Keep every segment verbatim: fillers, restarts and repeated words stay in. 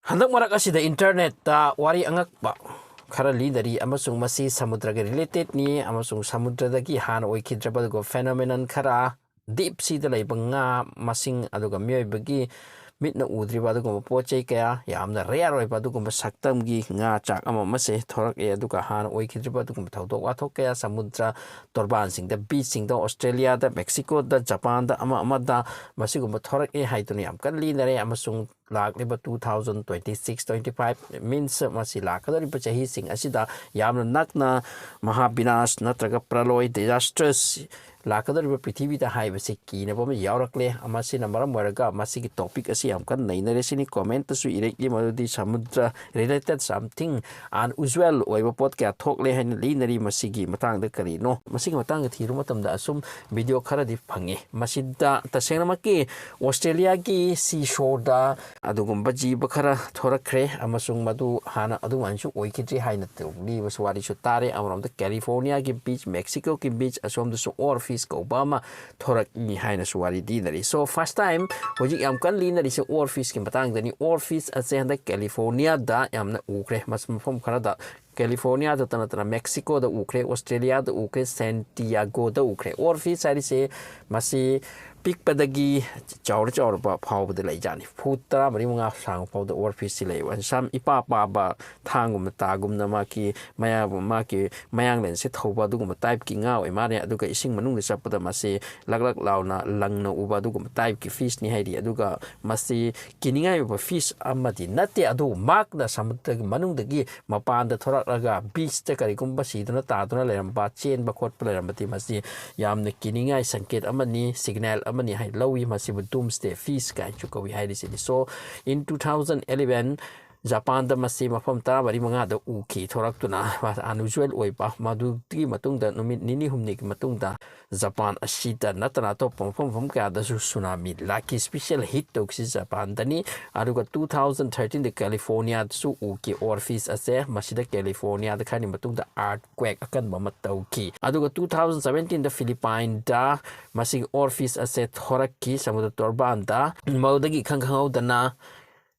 ꯍꯟꯗꯛ ꯃꯔꯛ ꯑꯁꯤꯗ ꯏꯟꯇꯔꯅꯦꯠꯇ ꯋꯥꯔꯤ ꯑꯉꯛꯄ ꯈꯔ ꯂꯤꯅꯔꯤ, ꯑꯃꯁꯨꯡ ꯃꯁꯤ ꯁꯃꯨꯗ꯭ꯔꯒ ꯔꯤꯂꯦꯇꯦꯠꯅꯤ, ꯑꯃꯁꯨꯡ ꯁꯃꯨꯗ꯭ꯔꯗꯒꯤ ꯍꯥꯟꯅ ꯑꯣꯏꯈꯤꯗ꯭ꯔꯕ ꯑꯗꯨꯒ ꯐꯦꯅꯣꯃꯦꯅꯟ ꯈꯔ, ꯗꯤꯞ ꯁꯤꯗ ꯂꯩꯕ ꯉꯥ ꯃꯁꯤꯡ, ꯑꯗꯨꯒ ꯃꯤꯑꯣꯏꯕꯒꯤ ꯃꯤꯠꯅ ꯎꯗ꯭ꯔꯤꯕ ꯑꯗꯨꯒꯨꯝꯕ ꯄꯣꯠ ꯆꯩ ꯀꯌꯥ, ꯌꯥꯝꯅ ꯔꯦꯌꯔ ꯑꯣꯏꯕ ꯑꯗꯨꯒꯨꯝꯕ ꯁꯛꯇꯝꯒꯤ ꯉꯥ ꯆꯥꯛ ꯑꯃ ꯑꯃꯁꯦ ꯊꯣꯔꯛꯑꯦ꯫ ꯑꯗꯨꯒ ꯍꯥꯟꯅ ꯑꯣꯏꯈꯤꯗ꯭ꯔꯤꯕ ꯑꯗꯨꯒꯨꯝꯕ ꯊꯧꯗꯣꯛ ꯋꯥꯊꯣꯛ ꯀꯌꯥ ꯁꯃꯨꯗ꯭ꯔ ꯇꯣꯔꯕꯥꯟꯁꯤꯡꯗ, ꯕꯤꯆꯁꯤꯡꯗ, ꯑꯣꯁꯇ꯭ꯔꯦꯂꯤꯌꯥꯗ, ꯃꯦꯛꯁꯤꯀꯣꯗ, ꯖꯄꯥꯟꯗ, ꯑꯃ ꯑꯃꯗ ꯃꯁꯤꯒꯨꯝꯕ ꯊꯣꯔꯛꯑꯦ ꯍꯥꯏꯗꯨꯅ ꯌꯥꯝ ꯀꯟꯅ ꯂꯤꯅꯔꯦ꯫ ꯑꯃꯁꯨꯡ ꯂꯥꯛꯂꯤꯕ two thousand twenty six, twenty five means ꯃꯁꯤ ꯂꯥꯛꯀꯗꯧꯔꯤꯕ ꯆꯍꯤꯁꯤꯡ ꯑꯁꯤꯗ ꯌꯥꯝꯅ ꯅꯛꯅ ꯃꯍꯥꯕꯤꯅꯥꯁ ꯅꯠꯇ꯭ꯔꯒ ꯄ꯭ꯔꯂꯣꯏ, ꯗꯤꯖꯥꯁꯇꯔꯁ ꯂꯥꯛꯀꯗꯧꯔꯤꯕ ꯄ꯭ꯔꯤꯊꯤꯕꯤꯗ ꯍꯥꯏꯕꯁꯤ ꯀꯤꯅꯕ ꯑꯃ ꯌꯥꯎꯔꯛꯂꯦ꯫ ꯃꯁꯤꯅ ꯃꯔꯝ ꯑꯣꯏꯔꯒ ꯃꯁꯤꯒꯤ ꯇꯣꯄꯤꯛ ꯑꯁꯤ ꯌꯥꯝ ꯀꯟꯅ ꯅꯩꯅꯔꯦ꯫ ꯁꯤꯅꯤ ꯀꯣꯃꯦꯟꯇꯁꯨ ꯏꯔꯛꯏ ꯃꯗꯨꯗꯤ ꯁꯃꯨꯗ꯭ꯔ ꯔꯤꯂꯦꯇꯦꯠ ꯁꯝꯊꯤꯡ ꯑꯟꯌꯨꯖꯨꯋꯦꯜ ꯑꯣꯏꯕ ꯄꯣꯠ ꯀꯌꯥ ꯊꯣꯛꯂꯦ ꯍꯥꯏꯅ ꯂꯤꯅꯔꯤ꯫ ꯃꯁꯤꯒꯤ ꯃꯇꯥꯡꯗ ꯀꯔꯤꯅꯣ? ꯃꯁꯤꯒꯤ ꯃꯇꯥꯡꯗ ꯊꯤꯔꯨꯕ ꯃꯇꯝꯗ ꯑꯁꯨꯝ ꯚꯤꯗꯤꯑꯣ ꯈꯔꯗꯤ ꯐꯪꯉꯤ꯫ ꯃꯁꯤꯗ ꯇꯁꯦꯡꯅꯃꯛꯀꯤ ꯑꯣꯁꯇ꯭ꯔꯦꯂꯤꯌꯥꯒꯤ ꯁꯤ ꯁꯣꯔꯗ ꯑꯗꯨꯒꯨꯝꯕ ꯖꯤꯕ ꯈꯔ ꯊꯣꯔꯛꯈ꯭ꯔꯦ, ꯑꯃꯁꯨꯡ ꯃꯗꯨ ꯍꯥꯟꯅ ꯑꯗꯨꯃꯥꯏꯅꯁꯨ ꯑꯣꯏꯈꯤꯗ꯭ꯔꯤ ꯍꯥꯏꯅ ꯂꯤꯕꯁꯨ ꯋꯥꯔꯤꯁꯨ ꯇꯥꯔꯦ꯫ ꯑꯃꯔꯣꯝꯗ ꯀꯦꯂꯤꯐꯣꯔꯅꯤꯌꯥꯒꯤ ꯕꯤꯆ, ꯃꯦꯛꯁꯤꯀꯣꯒꯤ ꯕꯤꯆ ꯑꯁꯣꯝꯗꯁꯨ ꯑꯣꯔ ꯐꯤꯁ ꯀꯧꯕ ꯑꯃ ꯊꯣꯔꯛꯏ ꯍꯥꯏꯅꯁꯨ ꯋꯥꯔꯤ ꯂꯤꯅꯔꯤ꯫ So first time ꯍꯧꯖꯤꯛ ꯌꯥꯝ ꯀꯟꯅ ꯂꯤꯅꯔꯤꯁꯦ ꯑꯣꯔ ꯐꯤꯁꯀꯤ ꯃꯇꯥꯡꯗꯅꯤ꯫ ꯑꯣꯔ ꯐꯤꯁ ꯑꯁꯦ ꯍꯟꯗꯛ ꯀꯦꯂꯤꯐꯣꯔꯅꯤꯌꯥꯗ ꯌꯥꯝꯅ ꯎꯈ꯭ꯔꯦ꯫ ꯃꯐꯝ ꯈꯔꯗ ꯀꯦꯂꯤꯐꯣꯔꯅꯤꯌꯥꯗꯇ ꯅꯠꯇꯅ ꯃꯦꯛꯁꯤꯀꯣꯗ ꯎꯈ꯭ꯔꯦ, ꯑꯣꯁꯇ꯭ꯔꯦꯂꯤꯌꯥꯗ ꯎꯈ꯭ꯔꯦ, ꯁꯦꯟꯇꯤꯌꯥꯒꯣꯗ ꯎꯈ꯭ꯔꯦ꯫ ꯑꯣꯔ ꯐꯤꯁ ꯍꯥꯏꯔꯤꯁꯦ ꯃꯁꯤ ꯄꯤꯛꯄꯗꯒꯤ ꯆꯥꯎꯔ ꯆꯥꯎꯔꯕ ꯐꯥꯎꯕꯗ ꯂꯩꯖꯥꯠꯅꯤ꯫ ꯐꯨꯠ ꯇꯔꯥꯃꯔꯤ ꯃꯉꯥ ꯁꯥꯡꯕ ꯐꯥꯎꯗ ꯑꯣꯔ ꯐꯤꯁꯁꯤ ꯂꯩꯕ꯫ ꯁꯝ ꯏꯄꯥ ꯄꯥꯕ ꯊꯥꯡꯒꯨꯝꯅ ꯇꯥꯒꯨꯝꯅ ꯃꯥꯒꯤ ꯃꯌꯥ-, ꯃꯥꯒꯤ ꯃꯌꯥꯡꯂꯦꯟꯁꯦ ꯊꯧꯕ ꯑꯗꯨꯒꯨꯝꯕ ꯇꯥꯏꯞꯀꯤ ꯉꯥ ꯑꯣꯏ ꯃꯥꯜꯂꯦ꯫ ꯑꯗꯨꯒ ꯏꯁꯤꯡ ꯃꯅꯨꯡꯗ ꯆꯠꯄꯗ ꯃꯁꯤ ꯂꯛ ꯂꯛ ꯂꯥꯎꯅ ꯂꯪꯅ ꯎꯕ ꯑꯗꯨꯒꯨꯝꯕ ꯇꯥꯏꯞꯀꯤ ꯐꯤꯁꯅꯤ ꯍꯥꯏꯔꯤ꯫ ꯑꯗꯨꯒ ꯃꯁꯤ ꯀꯤꯅꯤꯡꯉꯥꯏ ꯑꯣꯏꯕ ꯐꯤꯁ ꯑꯃꯗꯤ ꯅꯠꯇꯦ, ꯑꯗꯨꯕꯨ ꯃꯍꯥꯛꯅ ꯁꯃꯨꯗ꯭ꯔꯒꯤ ꯃꯅꯨꯡꯗꯒꯤ ꯃꯄꯥꯟꯗ ꯊꯣꯔꯛꯂꯒ ꯕꯤꯆꯇ ꯀꯔꯤꯒꯨꯝꯕ ꯁꯤꯗꯨꯅ ꯇꯥꯗꯨꯅ ꯂꯩꯔꯝꯕ, ꯆꯦꯟꯕ ꯈꯣꯠꯄ ꯂꯩꯔꯝꯕꯗꯤ ꯃꯁꯤ ꯌꯥꯝꯅ ꯀꯤꯅꯤꯡꯉꯥꯏ ꯁꯪꯀꯦꯠ ꯑꯃꯅꯤ, ꯁꯤꯒꯅꯦꯜ ꯑꯃꯅꯤ ꯍꯥꯏꯅ ꯂꯧꯏ꯫ ꯃꯁꯤꯕꯨ ꯗꯨꯝꯁꯗꯦ ꯐꯤꯁ ꯀꯥꯏꯅꯁꯨ ꯀꯧꯏ ꯍꯥꯏꯔꯤꯁꯤꯅꯤ꯫ So in two thousand eleven ꯖꯄꯥꯟꯗ ꯃꯁꯤ ꯃꯐꯝ ꯇꯔꯥꯃꯔꯤ ꯃꯉꯥꯗ ꯎꯈꯤ ꯊꯣꯔꯛꯇꯨꯅ, ꯑꯟꯌꯨꯖꯨꯋꯦꯜ ꯑꯣꯏꯕ꯫ ꯃꯗꯨꯒꯤ ꯃꯇꯨꯡꯗ ꯅꯨꯃꯤꯠ ꯅꯤꯅꯤ ꯍꯨꯝꯅꯤꯒꯤ ꯃꯇꯨꯡꯗ ꯖꯄꯥꯟ ꯑꯁꯤꯗ ꯅꯠꯇꯅ ꯑꯇꯣꯞꯄ ꯃꯐꯝ ꯃꯐꯝ ꯀꯌꯥꯗꯁꯨ ꯁꯨꯅꯥꯃꯤ ꯂꯥꯛꯈꯤ꯫ ꯏꯁꯄꯤꯁꯦꯜ ꯍꯤꯠ ꯇꯧꯈꯤꯁꯤ ꯖꯄꯥꯟꯗꯅꯤ꯫ ꯑꯗꯨꯒ two thousand thirteenꯗ ꯀꯦꯂꯤꯐꯣꯔꯅꯤꯌꯥꯗꯁꯨ ꯎꯈꯤ ꯑꯣꯔ ꯐꯤꯁ ꯑꯁꯦ꯫ ꯃꯁꯤꯗ ꯀꯦꯂꯤꯐꯣꯔꯅꯤꯌꯥꯗ ꯈꯔꯅꯤ ꯃꯇꯨꯡꯗ ꯑꯥꯔꯠꯀ꯭ꯋꯦꯛ ꯑꯀꯟꯕ ꯑꯃ ꯇꯧꯈꯤ꯫ ꯑꯗꯨꯒ two thousand seventeenꯗ ꯐꯤꯂꯤꯄꯥꯏꯟꯗ ꯃꯁꯤꯒꯤ ꯑꯣꯔ ꯐꯤꯁ ꯑꯁꯦ ꯊꯣꯔꯛꯈꯤ ꯁꯃꯨꯗ꯭ꯔ ꯇꯣꯔꯕꯥꯟꯗ꯫ ꯃꯗꯨꯗꯒꯤ ꯏꯈꯪ ꯈꯪꯍꯧꯗꯅ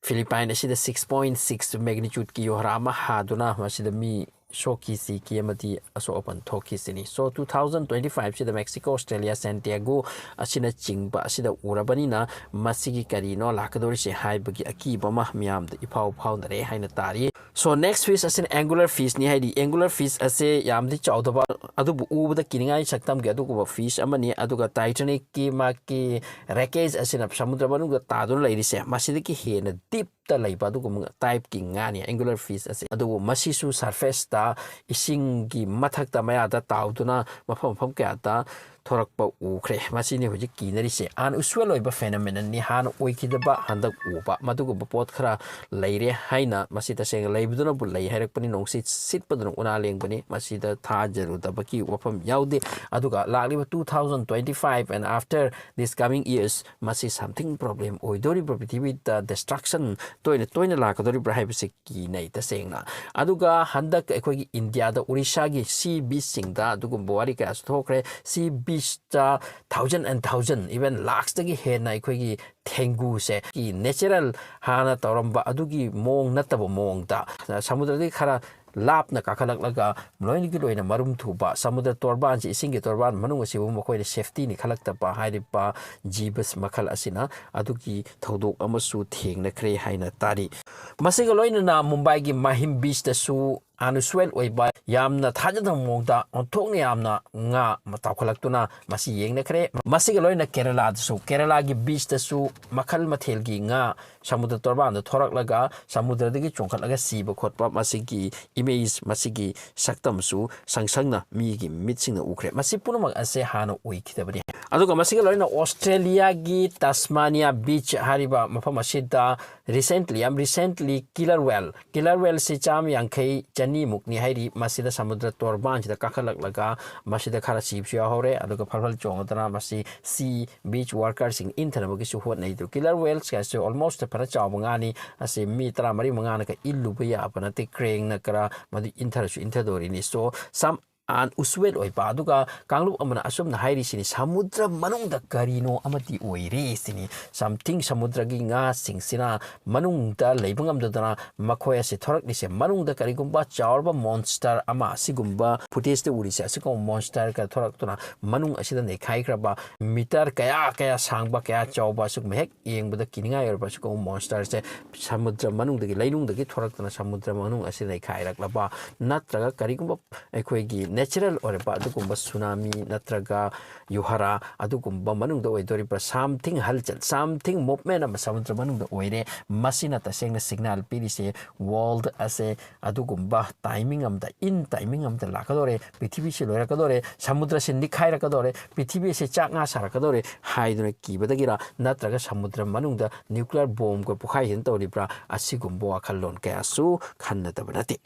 Philippine ꯑꯁꯤꯗ six point six magnitude ꯀꯤ ꯌꯣꯍꯔꯥ ꯑꯃ ꯍꯥꯗꯨꯅ ꯃꯁꯤꯗ ꯃꯤ ꯁꯣꯛꯈꯤ, ꯁꯤꯈꯤ ꯑꯃꯗꯤ ꯑꯁꯣꯛ ꯑꯄꯟ ꯊꯣꯛꯈꯤꯁꯤꯅꯤ꯫ So two thousand twenty five ꯁꯤꯗ Mexico, Australia, San Diego ꯑꯁꯤꯅꯆꯤꯡꯕ ꯑꯁꯤꯗ ꯎꯔꯕꯅꯤꯅ ꯃꯁꯤꯒꯤ ꯀꯔꯤꯅꯣ ꯂꯥꯛꯀꯗꯧꯔꯤꯁꯦ ꯍꯥꯏꯕꯒꯤ ꯑꯀꯤꯕ ꯑꯃ ꯃꯤꯌꯥꯝꯗ ꯏꯐꯥꯎ ꯐꯥꯎꯅꯔꯦ ꯍꯥꯏꯅ ꯇꯥꯔꯤ꯫ So next fish ꯑꯁꯤꯅ angler fish ꯅꯤ ꯍꯥꯏꯔꯤ꯫ Angler fish ꯑꯁꯦ ꯌꯥꯝꯗꯤ ꯆꯥꯎꯗꯕ ꯑꯗꯨꯕꯨ ꯎꯕꯗ ꯀꯤꯅꯤꯡꯉꯥꯏ ꯁꯛꯇꯝꯒꯤ ꯑꯗꯨꯒꯨꯝꯕ fish ꯑꯃꯅꯤ꯫ ꯑꯗꯨꯒ Titanic ꯀꯤ ꯃꯥꯒꯤ wreckage ꯑꯁꯤꯅ ꯁꯃꯨꯗ꯭ꯔ ꯃꯅꯨꯡꯗ ꯇꯥꯗꯨꯅ ꯂꯩꯔꯤꯁꯦ ꯃꯁꯤꯗꯒꯤ ꯍꯦꯟꯅ deep ꯇ ꯂꯩꯕ ꯑꯗꯨꯒꯨꯝꯕ type ꯀꯤ ꯉꯥꯅꯤ angler fish ꯑꯁꯤ꯫ ꯑꯗꯨꯕꯨ ꯃꯁꯤꯁꯨ surface ꯇ ꯏꯁꯤꯡꯒꯤ ꯃꯊꯛꯇ ꯃꯌꯥꯗ ꯇꯥꯎꯗꯨꯅ ꯃꯐꯝ ꯃꯐꯝ ꯀꯌꯥꯗ ꯊꯣꯔꯛꯄ ꯎꯈ꯭ꯔꯦ꯫ ꯃꯁꯤꯅꯤ ꯍꯧꯖꯤꯛ ꯀꯤꯅꯔꯤꯁꯦ꯫ Unusual ꯑꯣꯏꯕ phenomenon ꯅꯤ, ꯍꯥꯟꯅ ꯑꯣꯏꯈꯤꯗꯕ ꯍꯟꯗꯛ ꯎꯕ ꯃꯗꯨꯒꯨꯝꯕ ꯄꯣꯠ ꯈꯔ ꯂꯩꯔꯦ ꯍꯥꯏꯅ ꯃꯁꯤ ꯇꯁꯦꯡꯅ ꯂꯩꯕꯗꯨꯅꯕꯨ ꯂꯩ ꯍꯥꯏꯔꯛꯄꯅꯤ꯫ ꯅꯣꯡꯁꯤꯠ ꯁꯤꯠꯄꯗꯨꯅ ꯎꯅꯥ ꯂꯦꯡꯕꯅꯤ꯫ ꯃꯁꯤꯗ ꯊꯥꯖꯔꯨꯗꯕꯒꯤ ꯋꯥꯐꯝ ꯌꯥꯎꯗꯦ꯫ ꯑꯗꯨꯒ ꯂꯥꯛꯂꯤꯕ two thousand twenty five and after this coming years ꯃꯁꯤ something problem ꯑꯣꯏꯗꯣꯔꯤꯕ꯭ꯔꯥ, ꯄ꯭ꯔꯤꯊꯤꯕꯤꯗ destruction ꯇꯣꯏꯅ ꯇꯣꯏꯅ ꯂꯥꯛꯀꯗꯧꯔꯤꯕ꯭ꯔꯥ ꯍꯥꯏꯕꯁꯤ ꯀꯤꯅꯩ ꯇꯁꯦꯡꯅ꯫ ꯑꯗꯨꯒ ꯍꯟꯗꯛ ꯑꯩꯈꯣꯏꯒꯤ ꯏꯟꯗꯤꯌꯥꯗ ꯑꯣꯔꯤꯁꯥꯒꯤ sea beach ꯁꯤꯡꯗ ꯑꯗꯨꯒꯨꯝꯕ ꯋꯥꯔꯤ ꯀꯌꯥꯁꯨ ꯊꯣꯛꯈ꯭ꯔꯦ꯫ Sea beach ꯇ thousand and thousand, even lakhs ꯇꯒꯤ ꯍꯦꯟꯅ ꯑꯩꯈꯣꯏꯒꯤ ꯊꯦꯡꯒꯨꯁꯦ ꯀꯤ natural ꯍꯥꯟꯅ ꯇꯧꯔꯝꯕ ꯑꯗꯨꯒꯤ ꯃꯑꯣꯡ ꯅꯠꯇꯕ ꯃꯑꯣꯡꯗ ꯁꯃꯨꯗ꯭ꯔꯗꯒꯤ ꯈꯔ ꯂꯥꯞꯅ ꯀꯥꯈꯠꯂꯛꯂꯒ ꯂꯣꯏꯅꯒꯤ ꯂꯣꯏꯅ ꯃꯔꯨꯝ ꯊꯨꯕ ꯁꯃꯨꯗ꯭ꯔ ꯇꯣꯔꯕꯥꯟꯁꯤ, ꯏꯁꯤꯡꯒꯤ ꯇꯣꯔꯕꯥꯟ ꯃꯅꯨꯡ ꯑꯁꯤꯕꯨ ꯃꯈꯣꯏꯅ safety ꯅꯤ ꯈꯜꯂꯛꯇꯕ ꯍꯥꯏꯔꯤꯕ ꯖꯤꯕ ꯃꯈꯜ ꯑꯁꯤꯅ ꯑꯗꯨꯒꯤ ꯊꯧꯗꯣꯛ ꯑꯃꯁꯨ ꯊꯦꯡꯅꯈ꯭ꯔꯦ ꯍꯥꯏꯅ ꯇꯥꯔꯤ꯫ ꯃꯁꯤꯒ ꯂꯣꯏꯅꯅ ꯃꯨꯝꯕꯥꯏꯒꯤ ꯃꯥꯍꯤꯝ beach ꯇꯁꯨ unusual ꯑꯣꯏꯕ ꯌꯥꯝꯅ ꯊꯥꯖꯗꯕ ꯃꯑꯣꯡꯗ ꯑꯣꯟꯊꯣꯛꯅ ꯌꯥꯝꯅ ꯉꯥ ꯆꯥꯎꯈꯠꯂꯛꯇꯨꯅ ꯃꯁꯤ ꯌꯦꯡꯅꯈ꯭ꯔꯦ꯫ ꯃꯁꯤꯒ ꯂꯣꯏꯅ ꯀꯦꯔꯂꯥꯗꯁꯨ, ꯀꯦꯔꯂꯥꯒꯤ beach ꯇꯁꯨ ꯃꯈꯜ ꯃꯊꯦꯜꯒꯤ ꯉꯥ ꯁꯃꯨꯗ꯭ꯔ ꯇꯣꯔꯕꯥꯟꯗ ꯊꯣꯔꯛꯂꯒ ꯁꯃꯨꯗ꯭ꯔꯗꯒꯤ ꯆꯣꯡꯈꯠꯂꯒ ꯁꯤꯕ ꯈꯣꯠꯄ ꯃꯁꯤꯒꯤ image, ꯃꯁꯤꯒꯤ ꯁꯛꯇꯝꯁꯨ ꯁꯪ ꯁꯪꯅ ꯃꯤꯒꯤ ꯃꯤꯠꯁꯤꯡꯅ ꯎꯈ꯭ꯔꯦ꯫ ꯃꯁꯤ ꯄꯨꯝꯅꯃꯛ ꯑꯁꯦ ꯍꯥꯟꯅ ꯑꯣꯏꯈꯤꯗꯕꯅꯤ꯫ ꯑꯗꯨꯒ ꯃꯁꯤꯒ ꯂꯣꯏꯅꯅ ꯑꯣꯁꯇ꯭ꯔꯦꯂꯤꯌꯥꯒꯤ Tasmania beach ꯍꯥꯏꯔꯤꯕ ꯃꯐꯝ ꯑꯁꯤꯗ recently, ꯌꯥꯝ recently killer whale, killer whale ꯁꯤ ꯆꯥꯝꯃ ꯌꯥꯡꯈꯩ ꯆꯅꯤꯃꯨꯛꯅꯤ ꯍꯥꯏꯔꯤ꯫ ꯃꯁꯤꯗ ꯁꯃꯨꯗ꯭ꯔ ꯇꯣꯔꯕꯥꯟꯁꯤꯗ ꯀꯥꯈꯠꯂꯛꯂꯒ ꯃꯁꯤꯗ ꯈꯔ ꯁꯤꯕꯁꯨ ꯌꯥꯎꯍꯧꯔꯦ꯫ ꯑꯗꯨꯒ ꯐꯜꯐꯜ ꯆꯣꯡꯉꯗꯅ ꯃꯁꯤ sea beach worker ꯁꯤꯡ ꯏꯟꯊꯅꯕꯒꯤꯁꯨ ꯍꯣꯠꯅꯩ꯫ ꯑꯗꯨ killer whales ꯀꯥꯏꯁꯦ almost ꯐꯅ ꯆꯥꯎꯕ ꯉꯥꯅꯤ꯫ ꯑꯁꯤ ꯃꯤ ꯇꯔꯥꯃꯔꯤ ꯃꯉꯥꯅꯒ ꯏꯜꯂꯨꯕ ꯌꯥꯕ ꯅꯠꯇꯦ꯫ Crane ꯅ ꯈꯔ ꯃꯗꯨ ꯏꯟꯊꯔꯁꯨ ꯏꯟꯊꯗꯧꯔꯤꯅꯤ꯫ So some ꯑꯟ ꯎꯁꯨꯋꯦꯠ ꯑꯣꯏꯕ꯫ ꯑꯗꯨꯒ ꯀꯥꯡꯂꯨꯞ ꯑꯃꯅ ꯑꯁꯨꯝꯅ ꯍꯥꯏꯔꯤꯁꯤꯅꯤ, ꯁꯃꯨꯗ꯭ꯔ ꯃꯅꯨꯡꯗ ꯀꯔꯤꯅꯣ ꯑꯃꯗꯤ ꯑꯣꯏꯔꯦ ꯁꯤꯅꯤ꯫ Something ꯁꯃꯨꯗ꯭ꯔꯒꯤ ꯉꯥꯁꯤꯡꯁꯤꯅ ꯃꯅꯨꯡꯗ ꯂꯩꯕ ꯉꯝꯗꯗꯅ ꯃꯈꯣꯏ ꯑꯁꯤ ꯊꯣꯔꯛꯂꯤꯁꯦ, ꯃꯅꯨꯡꯗ ꯀꯔꯤꯒꯨꯝꯕ ꯆꯥꯎꯔꯕ monster ꯑꯃ, ꯑꯁꯤꯒꯨꯝꯕ footageꯇ ꯎꯔꯤꯁꯦ, ꯑꯁꯤꯒꯨꯝꯕ monster ꯈꯔ ꯊꯣꯔꯛꯇꯨꯅ ꯃꯅꯨꯡ ꯑꯁꯤꯗ ꯅꯩꯈꯥꯏꯈ꯭ꯔꯕ, meter ꯀꯌꯥ ꯀꯌꯥ ꯁꯥꯡꯕ, ꯀꯌꯥ ꯆꯥꯎꯕ, ꯑꯁꯤꯒꯨꯝꯕ ꯍꯦꯛ ꯌꯦꯡꯕꯗ ꯀꯤꯅꯤꯡꯉꯥꯏ ꯑꯣꯏꯔꯕ ꯑꯁꯤꯒꯨꯝꯕ monsterꯁꯦ ꯁꯃꯨꯗ꯭ꯔ ꯃꯅꯨꯡꯗꯒꯤ, ꯂꯩꯅꯨꯡꯗꯒꯤ ꯊꯣꯔꯛꯇꯨꯅ ꯁꯃꯨꯗ꯭ꯔ ꯃꯅꯨꯡ ꯑꯁꯤꯗ ꯅꯩꯈꯥꯏꯔꯛꯂꯕ, ꯅꯠꯇ꯭ꯔꯒ ꯀꯔꯤꯒꯨꯝꯕ ꯑꯩꯈꯣꯏꯒꯤ natural ꯑꯣꯏꯔꯕ ꯑꯗꯨꯒꯨꯝꯕ tsunami ꯅꯠꯇ꯭ꯔꯒ ꯌꯨꯍꯥꯔꯥ ꯑꯗꯨꯒꯨꯝꯕ ꯃꯅꯨꯡꯗ ꯑꯣꯏꯗꯣꯔꯤꯕ꯭ꯔꯥ? Something ꯍꯜꯆꯜ, something movement ꯑꯃ ꯁꯃꯨꯗ꯭ꯔ ꯃꯅꯨꯡꯗ ꯑꯣꯏꯔꯦ꯫ ꯃꯁꯤꯅ ꯇꯁꯦꯡꯅ signal ꯄꯤꯔꯤꯁꯦ, world ꯑꯁꯦ ꯑꯗꯨꯒꯨꯝꯕ timing ꯑꯃꯗ, in timing ꯑꯃꯗ ꯂꯥꯛꯀꯗꯧꯔꯦ, ꯄ꯭ꯔꯤꯊꯤꯕꯤꯁꯤ ꯂꯣꯏꯔꯛꯀꯗꯧꯔꯦ, ꯁꯃꯨꯗ꯭ꯔꯁꯤ ꯅꯤꯛꯈꯥꯏꯔꯛꯀꯗꯧꯔꯦ, ꯄ꯭ꯔꯤꯊꯤꯕꯤ ꯑꯁꯤ ꯆꯥꯛ ꯉꯥ ꯁꯥꯔꯛꯀꯗꯧꯔꯦ ꯍꯥꯏꯗꯨꯅ ꯀꯤꯕꯗꯒꯤꯔ, ꯅꯠꯇ꯭ꯔꯒ ꯁꯃꯨꯗ꯭ꯔ ꯃꯅꯨꯡꯗ nuclear bombꯒ ꯄꯣꯈꯥꯏꯗꯅ ꯇꯧꯔꯤꯕ꯭ꯔꯥ? ꯑꯁꯤꯒꯨꯝꯕ ꯋꯥꯈꯜꯂꯣꯟ ꯀꯌꯥꯁꯨ ꯈꯟꯅꯗꯕ ꯅꯠꯇꯦ꯫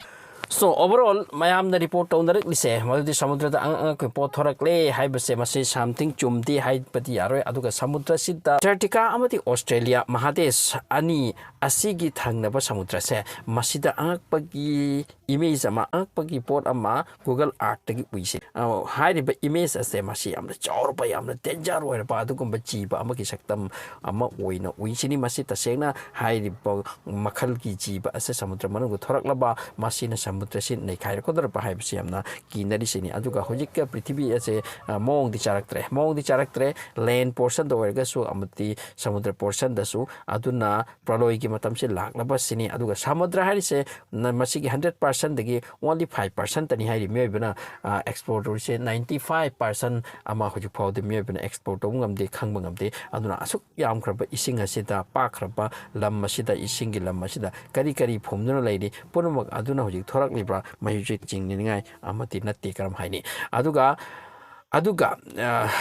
So, overall, ꯃꯌꯥꯝꯅ report ꯇꯧꯅꯔꯛꯂꯤꯁꯦ ꯃꯗꯨꯗꯤ ꯁꯃꯨꯗ꯭ꯔꯗ ꯑꯉꯛ ꯑꯉꯛꯄ ꯄꯣꯠ ꯊꯣꯔꯛꯂꯦ ꯍꯥꯏꯕꯁꯦ, ꯃꯁꯤ something ꯆꯨꯝꯗꯦ ꯍꯥꯏꯕꯗꯤ ꯌꯥꯔꯣꯏ꯫ ꯑꯗꯨꯒ ꯁꯃꯨꯗ꯭ꯔꯁꯤꯗ Antarctica ꯑꯃꯗꯤ Australia ꯃꯍꯥꯗꯦꯁ ꯑꯅꯤ ꯑꯁꯤꯒꯤ ꯊꯪꯅꯕ ꯁꯃꯨꯗ꯭ꯔꯁꯦ, ꯃꯁꯤꯗ ꯑꯉꯛꯄꯒꯤ image ꯑꯃ, ꯑꯉꯛꯄꯒꯤ ꯄꯣꯠ ꯑꯃ Google Earthꯇꯒꯤ ꯎꯏꯁꯦ꯫ ꯑ, ꯍꯥꯏꯔꯤꯕ image ꯑꯁꯦ, ꯃꯁꯤ ꯌꯥꯝꯅ ꯆꯥꯎꯔꯕ, ꯌꯥꯝꯅ danger ꯑꯣꯏꯔꯕ ꯑꯗꯨꯒꯨꯝꯕ ꯖꯤꯕ ꯑꯃꯒꯤ ꯁꯛꯇꯝ ꯑꯃ ꯑꯣꯏꯅ ꯎꯏꯁꯤꯅꯤ꯫ ꯃꯁꯤ ꯇꯁꯦꯡꯅ ꯍꯥꯏꯔꯤꯕ ꯃꯈꯜꯒꯤ ꯖꯤꯕ ꯑꯁꯦ ꯁꯃꯨꯗ꯭ꯔ ꯃꯅꯨꯡꯗ ꯊꯣꯔꯛꯂꯕ, ꯃꯁꯤꯅ ꯁꯃꯨꯗ꯭ꯔꯁꯤ ꯅꯩꯈꯥꯏꯔꯛꯀꯗꯧꯔꯕ ꯍꯥꯏꯕꯁꯤ ꯌꯥꯝꯅ ꯀꯤꯅꯔꯤꯁꯤꯅꯤ꯫ ꯑꯗꯨꯒ ꯍꯧꯖꯤꯛꯀ ꯄ꯭ꯔꯤꯊꯤꯕꯤ ꯑꯁꯦ, ꯑ, ꯃꯑꯣꯡꯗꯤ ꯆꯥꯔꯛꯇ꯭ꯔꯦ, ꯃꯑꯣꯡꯗꯤ ꯆꯥꯔꯛꯇ꯭ꯔꯦ, land portionꯗ ꯑꯣꯏꯔꯒꯁꯨ ꯑꯃꯗꯤ ꯁꯃꯨꯗ꯭ꯔ portionꯗꯁꯨ꯫ ꯑꯗꯨꯅ ꯄ꯭ꯔꯂꯣꯏꯒꯤ ꯃꯇꯝꯁꯤ ꯂꯥꯛꯂꯕꯁꯤꯅꯤ꯫ ꯑꯗꯨꯒ ꯁꯃꯨꯗ꯭ꯔ ꯍꯥꯏꯔꯤꯁꯦ, ꯅ-, ꯃꯁꯤꯒꯤ hundred percentꯗꯒꯤ only five percentꯇꯅꯤ ꯍꯥꯏꯔꯤ꯫ ꯃꯤꯑꯣꯏꯕꯅ, ꯑ, explore ꯇꯧꯔꯤꯁꯦ ninety five percent ꯑꯃ ꯍꯧꯖꯤꯛ ꯐꯥꯎꯗ ꯃꯤꯑꯣꯏꯕꯅ explore ꯇꯧꯕ ꯉꯝꯗꯦ, ꯈꯪꯕ ꯉꯝꯗꯦ꯫ ꯑꯗꯨꯅ ꯑꯁꯨꯛ ꯌꯥꯝꯈ꯭ꯔꯕ ꯏꯁꯤꯡ ꯑꯁꯤꯗ, ꯄꯥꯛꯈ꯭ꯔꯕ ꯂꯝ ꯑꯁꯤꯗ, ꯏꯁꯤꯡꯒꯤ ꯂꯝ ꯑꯁꯤꯗ ꯀꯔꯤ ꯀꯔꯤ ꯐꯨꯝꯗꯨꯅ ꯂꯩꯔꯤ, ꯄꯨꯝꯅꯃꯛ ꯑꯗꯨꯅ ꯍꯧꯖꯤꯛ ꯊꯣꯔꯛꯂꯤꯕ꯭ꯔꯥ? ꯃꯁꯤꯁꯨ ꯆꯤꯡꯅꯅꯤꯡꯉꯥꯏ ꯑꯃꯠꯇ ꯅꯠꯇꯦ, ꯀꯔꯝ ꯍꯥꯏꯅꯤ? ꯑꯗꯨꯒ ꯑꯗꯨꯒ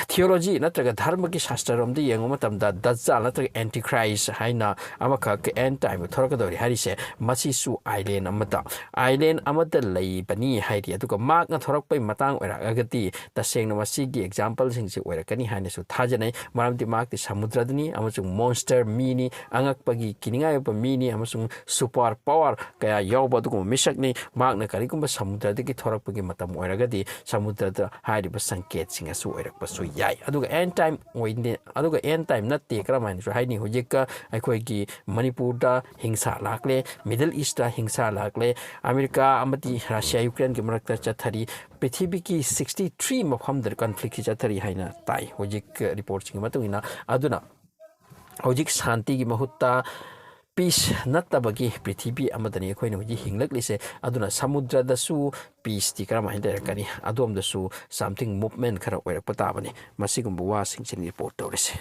ꯊꯤꯑꯣꯂꯣꯖꯤ ꯅꯠꯇ꯭ꯔꯒ ꯙꯔꯃꯒꯤ ꯁꯥꯁꯇ꯭ꯔꯔꯣꯝꯗ ꯌꯦꯡꯕ ꯃꯇꯝꯗ ꯗꯖꯥꯜ ꯅꯠꯇ꯭ꯔꯒ ꯑꯦꯟꯇꯤꯈ꯭ꯔꯥꯏꯁ ꯍꯥꯏꯅ ꯑꯃꯈꯛ ꯑꯦꯟ ꯇꯥꯏꯝꯗ ꯊꯣꯔꯛꯀꯗꯧꯔꯤ ꯍꯥꯏꯔꯤꯁꯦ, ꯃꯁꯤꯁꯨ ꯑꯥꯏꯂꯦꯟ ꯑꯃꯗ ꯑꯥꯏꯂꯦꯟ ꯑꯃꯗ ꯂꯩꯕꯅꯤ ꯍꯥꯏꯔꯤ꯫ ꯑꯗꯨꯒ ꯃꯍꯥꯛꯅ ꯊꯣꯔꯛꯄꯒꯤ ꯃꯇꯥꯡ ꯑꯣꯏꯔꯛꯑꯒꯗꯤ ꯇꯁꯦꯡꯅ ꯃꯁꯤꯒꯤ ꯑꯦꯛꯖꯥꯝꯄꯜꯁꯤꯡꯁꯦ ꯑꯣꯏꯔꯛꯀꯅꯤ ꯍꯥꯏꯅꯁꯨ ꯊꯥꯖꯅꯩ꯫ ꯃꯔꯝꯗꯤ ꯃꯍꯥꯛꯇꯤ ꯁꯃꯨꯗ꯭ꯔꯗꯅꯤ ꯑꯃꯁꯨꯡ ꯃꯣꯟꯁꯇꯔ ꯃꯤꯅꯤ, ꯑꯉꯛꯄꯒꯤ ꯀꯤꯅꯤꯡꯉꯥꯏ ꯑꯣꯏꯕ ꯃꯤꯅꯤ ꯑꯃꯁꯨꯡ ꯁꯨꯄꯔ ꯄꯋꯥꯔ ꯀꯌꯥ ꯌꯥꯎꯕ ꯑꯗꯨꯒꯨꯝꯕ ꯃꯤꯁꯛꯅꯤ꯫ ꯃꯍꯥꯛꯅ ꯀꯔꯤꯒꯨꯝꯕ ꯁꯃꯨꯗ꯭ꯔꯗꯒꯤ ꯊꯣꯔꯛꯄꯒꯤ ꯃꯇꯝ ꯑꯣꯏꯔꯒꯗꯤ ꯁꯃꯨꯗ꯭ꯔꯗ ꯍꯥꯏꯔꯤꯕ ꯁꯪꯀꯦꯠꯁꯤꯡ ꯑꯁꯨ ꯑꯣꯏꯔꯛꯄꯁꯨ ꯌꯥꯏ꯫ ꯑꯗꯨꯒ ꯑꯦꯟ ꯇꯥꯏꯝ ꯑꯣꯏꯅꯤ, ꯑꯗꯨꯒ ꯑꯦꯟ ꯇꯥꯏꯝ ꯅꯠꯇꯦ ꯀꯔꯝꯍꯥꯏꯅꯁꯨ ꯍꯥꯏꯅꯤ? ꯍꯧꯖꯤꯛꯀ ꯑꯩꯈꯣꯏꯒꯤ ꯃꯅꯤꯄꯨꯔꯗ ꯍꯤꯡꯁꯥ ꯂꯥꯛꯂꯦ, ꯃꯤꯗꯜ ꯏꯁꯇ ꯍꯤꯡꯁꯥ ꯂꯥꯛꯂꯦ, ꯑꯃꯦꯔꯤꯀꯥ ꯑꯃꯗꯤ ꯔꯁꯤꯌꯥ ꯌꯨꯀ꯭ꯔꯦꯟꯒꯤ ꯃꯔꯛꯇ ꯆꯠꯊꯔꯤ, ꯄ꯭ꯔꯤꯊꯤꯕꯤꯒꯤ ꯁꯤꯛꯁꯇꯤ ꯊ꯭ꯔꯤ ꯃꯐꯝꯗ ꯀꯟꯐ꯭ꯂꯤꯛꯁꯤ ꯆꯠꯊꯔꯤ ꯍꯥꯏꯅ ꯇꯥꯏ ꯍꯧꯖꯤꯛ ꯔꯤꯄꯣꯔꯠꯁꯤꯡꯒꯤ ꯃꯇꯨꯡ ꯏꯟꯅ꯫ ꯑꯗꯨꯅ ꯍꯧꯖꯤꯛ ꯁꯥꯟꯇꯤꯒꯤ ꯃꯍꯨꯠꯇ ꯄꯤꯁ ꯅꯠꯇꯕꯒꯤ ꯄ꯭ꯔꯤꯊꯤꯕꯤ ꯑꯃꯗꯅꯤ ꯑꯩꯈꯣꯏꯅ ꯍꯧꯖꯤꯛ ꯍꯤꯡꯂꯛꯂꯤꯁꯦ꯫ ꯑꯗꯨꯅ ꯁꯃꯨꯗ꯭ꯔꯗꯁꯨ ꯄꯤꯁꯇꯤ ꯀꯔꯝꯍꯥꯏꯅ ꯂꯩꯔꯛꯀꯅꯤ? ꯑꯗꯣꯝꯗꯁꯨ ꯁꯝꯊꯤꯡ ꯃꯨꯞꯃꯦꯟ ꯈꯔ ꯑꯣꯏꯔꯛꯄ ꯇꯥꯕꯅꯤ꯫ ꯃꯁꯤꯒꯨꯝꯕ ꯋꯥꯁꯤꯡꯁꯤꯅꯤ ꯔꯤꯄꯣꯔꯠ ꯇꯧꯔꯤꯁꯦ꯫